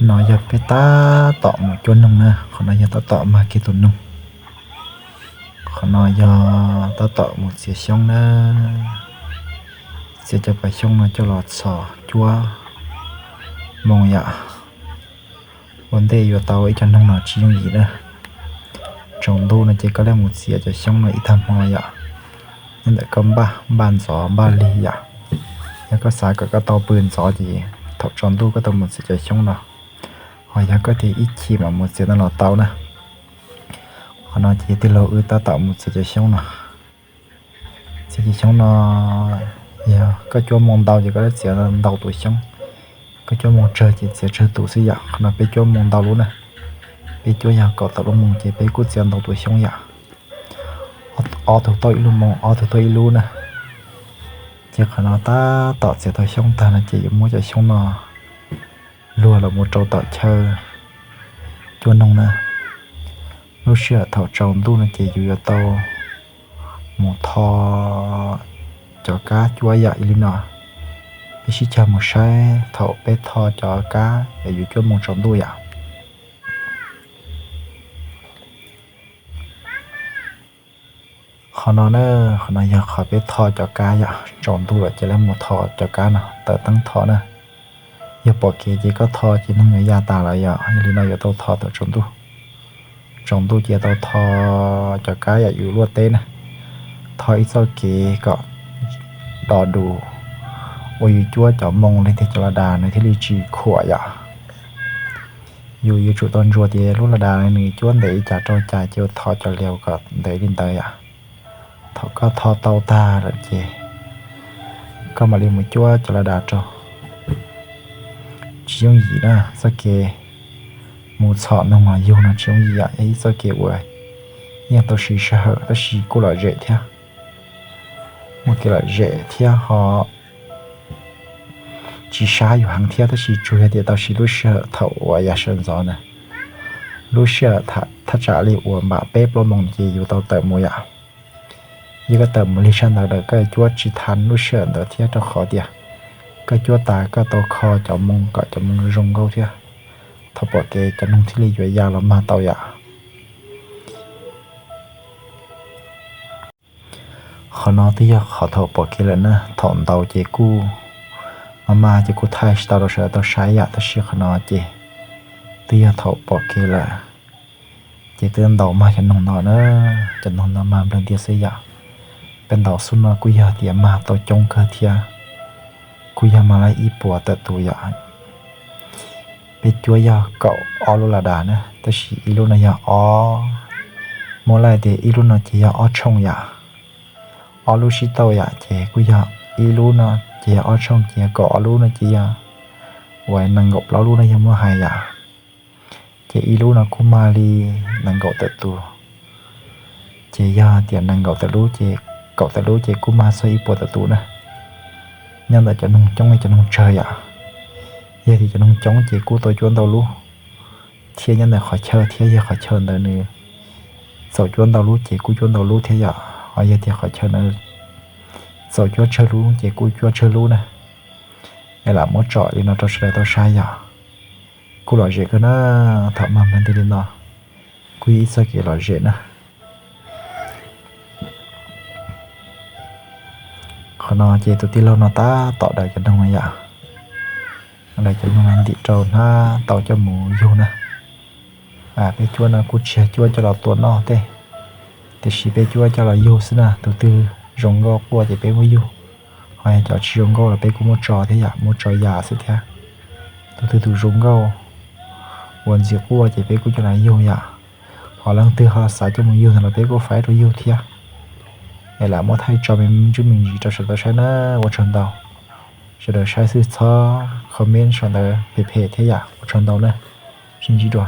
No yog peb tab tom mus cuab noog na, qhov no yog tab tom mag kiag tus noog. Qhov no yog tab tom mus txiav xyoob na, txiav cov pas xyoob no coj los txhos cuab moo yom. Ua ntej yuav tau ib co noog no tsis yooj yim na. Tsaus ntuj no ces koj lam mus txiav cov xyoob no ib tag hmo yom. Nyob ntawm koj npaj, npaj ntxov npaj lig yom. Yog koj xav kom koj tau pw ntxov ces thaum tsaus ntuj koj tau mus txiav cov xyoob no. Ho yog koj tias ib chim mam mus txiav no los tau na. Qhov no ces tij laug wb tab tom mus txiav cov xyoob no. Txiav cov xyoob no, yog koj cuab moo ntau ces koj txiav ntau tus xyoob. Koj cuab moo tsawg ces txiav tsawg tus xwb yom. Qhov no peb cuab moo ntau lub na. Peb cuab yog kaum tawm lub moo ces peb kuj txiav ntau tus xyoob yom. Ob tug tau ib lub moo, ob tug tau ib lub na. Ces qhov no tab tom txiav tau xyoob tag no ces yuav muab cov xyoob no luag los mus rau tom chaw cuab noog na. Lub sij hawm thaum tsaus ntuj no ces yus yuav tau mus tho cov kab cuab yam li no. Peb sib cog mus saib thaum peb tho cov kab es yus cuab moo tsaus ntuj yom. Qhov no na, qhov no yog qhov peb tho cov kab yom. Tsaus ntuj lawm ces lam mus tho cov kab no, taws teeb tho na. Yog pom kev ces koj tho ces noog yuav ya tas lawm yom. Yog li no yuav tau tho thaum tsaus ntuj. Tsaus ntuj ces tau tho cov kab yam yus luaj teb na, tho ib txoj kev kom do dus uas yus cuab cov moo li tiag cov la das nws thiaj li tsis khuam yom. Yus yuav tsum tau ntsuas tias lub la das nws cuab ntev li cas rau cas ces ua tho cov lias kom ntev li ntawd yom. Thaum koj tho tau tag lawm ces koj mam li mus cuab cov la das rau. Tsis yooj yim na, txoj kev mus txhom noog los yug no tsis yooj yim yom, yog ib txoj kev uas yeej tau siv sij hawm tab sis kuj lom zem thiab. Muaj kev lom zem thiab ho tsis sab yus heev thiab tab sis tsuas yog tias tau siv lub sij hawm thaum uas yav sawv ntxov na. Lub sij hawm thaj tsam li uas npam peb plaub moos ces yus tau tawm mus yom. Yog koj tawm mus lig sab ntawd lawm koj cuab tsis tau lub sij hawm ntawd thiab rau qhov tias koj cuab tas koj tau kho cov moo kom cov moo zoo nkauj thiab. Thaum pom kev cov noog thiaj li yuav ya los mag tau yom. Qhov no twb yog qhov thaum pom kev lawm na, thaum ntaus ces kuj maj maj ces kuj thaij tsis tau rau sawv daws tau saib yom, tab sis qhov no ces twb yog thaum pom kev lawm. Ces twb ntaus mag cov noog no na, cov noog no mag nplawg ntiag xwb yom. Peb ntaus xub no kuj yog tias mag tau coob kawg thiab, kuj yog mag li ib puas tawm tus yom. Peb cuab yog kaum ob lub la das na, tab sis ib lub no yog ob, muab laij tias ib lub no ces yog ob tshooj yom. Ob lub sib tauj yom, ces kuj yog ib lub no ces yog ob tshooj, ces yog kaum ob lub no ces yog uas nees nkaum plaub lub no yog muab hais yom. Ces ib lub no kuj mag li nees nkaum tawm tus. Ces yog tias nees nkaum tawm lub ces, kaum tawm lub ces kuj mag txog ib puas tawm tus na. Nyob ntawm cov noog coob li cov noog tsawg yom. Yog tias cov noog coob ces kuj tau cuab ntau lub thiab nyob ntawm qhov chaw thiab, yog qhov chaw ntawd nws txaus cuab ntau lub ces kuj cuab ntau lub thiab yom. Ho yog tias qhov chaw ntawd txaus cuab tsawg lub ces kuj cuab tsawg lub na. Es lam muab tsom li no rau sawv daws tau saib yom. Kuj lom zem kawg na, thaum mag nplawg ntiag li no kuj yog ib txoj kev lom zem na. Qhov no ces tus tij laug no tab tom daws cov noog no yom. Daws cov noog no ntim rau hnab tau coj mus yug na. Peb cuab no kuj tsis yog cuab coj los tua noj tej, tiam sis peb cuab coj los yug xwb na. Tus twg zoo nkauj quaj ces peb muab yug, ho yog cov tsis zoo nkauj los peb kuj muab tso thiab yom, muab tso ya xwb thiab. Tus twg tus zoo nkauj uas ntxim quaj ces peb kuj coj los yug yom. Ho leej twg ho xav coj mus yug ntawd los peb kuj faib rau yug thiab. Es lam muab thaij tso me ntsis me ntsis rau sawv daws tau saib na, ua tsaug ntau. Sawv daws saib xwb txhob comment sau ntawd phem phem thiab yom, ua tsaug ntau na. Sib ntsib dua.